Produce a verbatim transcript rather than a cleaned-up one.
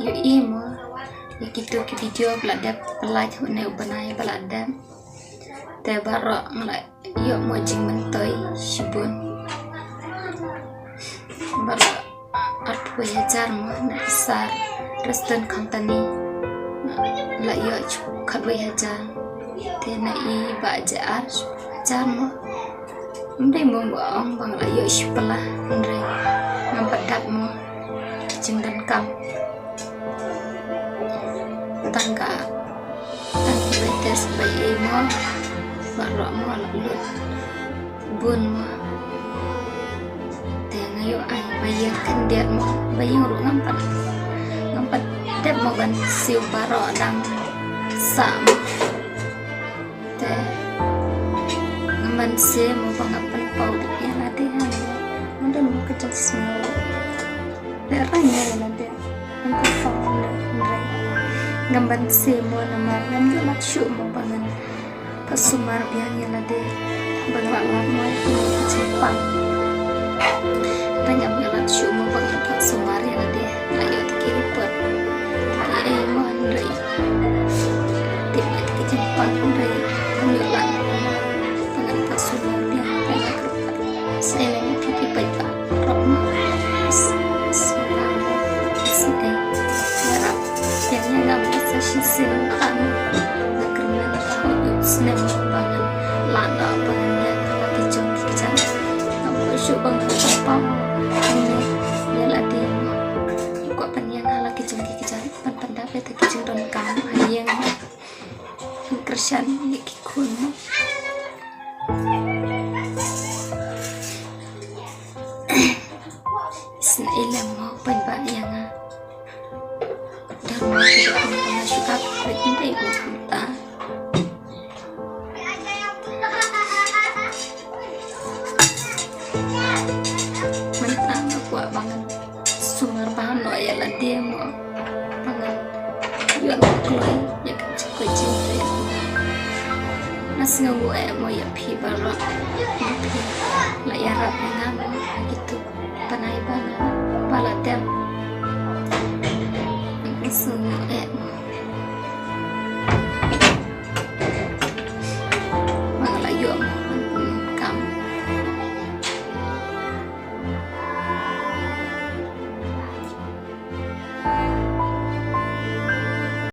Ïohi mo ïa kito ki video ba la dep, ba la ïoh ne u bnai ba la dep. Te baroh nga la ïoh mo jingmyntoi shibun. Baroh arphew hajar mo na i Sar Reston Company. Nga la ïoh khatwei hajar. Te na i Bah J R hajar mo. Ym dei mo ba ong ba nga la ïoh shi pla, hynrei ngam pat dap mo jingdonkam. Tang ka, tang ki bai test bai ei mo, baroh mo la lut bun mo. Te nga ïoh ai ba ïa khyndiat mo, ba ïa ruh ngam pat, ngam pat dep mo ban siew, baroh dang sah mo. Te ngam ban siew mo ba nga pynpaw beit ïa lade hangne. Nga don mo ka jingsngew. Lehrain ïa lade. Ngam pynpaw hangne, hynrei ngam ban siew mo namar ngam ïoh lad shuh mo ba ngan pat sumar biang ïa lade. Ba nga lah lap mo ïa kine ki jingpang. Te ngam ïoh lad shuh mo ba ngan pat sumar ïa lade. Nga ïoh tiki report, tiki ei mo, hynrei tip ïa ki jingpang, hynrei ngam ïoh lad mo ba ngan pat sumar biang. Te nga kyrpad, sa ïa lade phi ki paidbah baroh mo. Sa, sa, sa, sa, ïarap ïa nga, nga sa shisien, nga kyrmen, nga hoi snem ba ngan lah noh ba ngan ïaid ha la ki jong ki kjat. Ngam kwah shuh ba ngan pynpaw ïa lade mo. Kwah ban ïaid ha la ki jong ki kjat, ban pyndap ïa ki jingdonkam ha ïing, ban kyrshan ïa ki khun mo. Isynei lem mo paidbah ïa nga. Don mo ki ba ong ba nga shu ap, hynrei ym dei mo kumta. Mynta nga kwah ba ngan sumar bha noh ïa lade mo, ba ngan ïoh kloi ïa ka jingkoit jingkhiah. Nga sngewnguh eh mo ïa phi baroh, phi la ïarap ïa nga mo ha kito ki bnai ba nga, ba la dep. Nga sngewnguh eh